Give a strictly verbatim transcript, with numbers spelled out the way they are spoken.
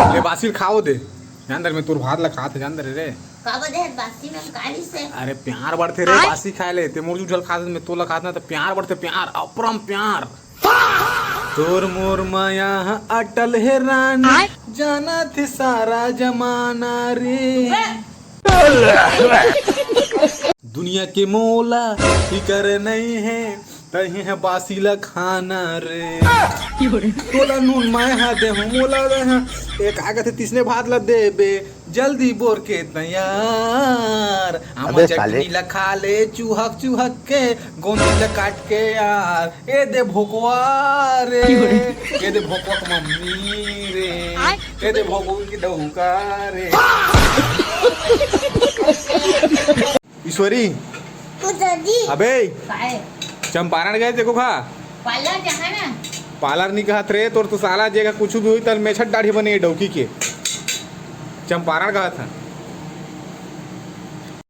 ले बासी ल खाओ दे। जान दे रे, मैं तोर भात ला खात हे, जान दे रे। का बदे हे बासी में काली से? अरे प्यार बढ़थे रे बासी खाए ले। ते मोर जूठल खात हे, मैं तोला खात ना, त प्यार बढ़थे, प्यार, अपरम प्यार। तोर मोर माया ह अटल हे रानी, जाना थे सारा जमाना रे। दुनिया के मोला फिकर नहीं है, तही है बासी ला खाना रे। तोला नून मैं हा देहूं, मोला देहा। ए, का कथे, तिसने भात ला देबे, जल्दी बोर के तैयार। आमा अबे साले। चटनी ला खा ले, चुहक चुहक के, गोंदी ला काट के यार। ए दे भोकवा रे, ए दे भोकवा के मम्मी रे, ए दे भोकवा की डहुका रे। ईश्वरी, ओ दादी। अबे, काय? चंपारण गए देखो खा। पार्लर जाहा ना। पार्लर नहीं कहत रे, तोर तो साला जेगा कुछ भी होई, तल मेछत दाढ़ी बने डौकी के। चंपारण कहत है।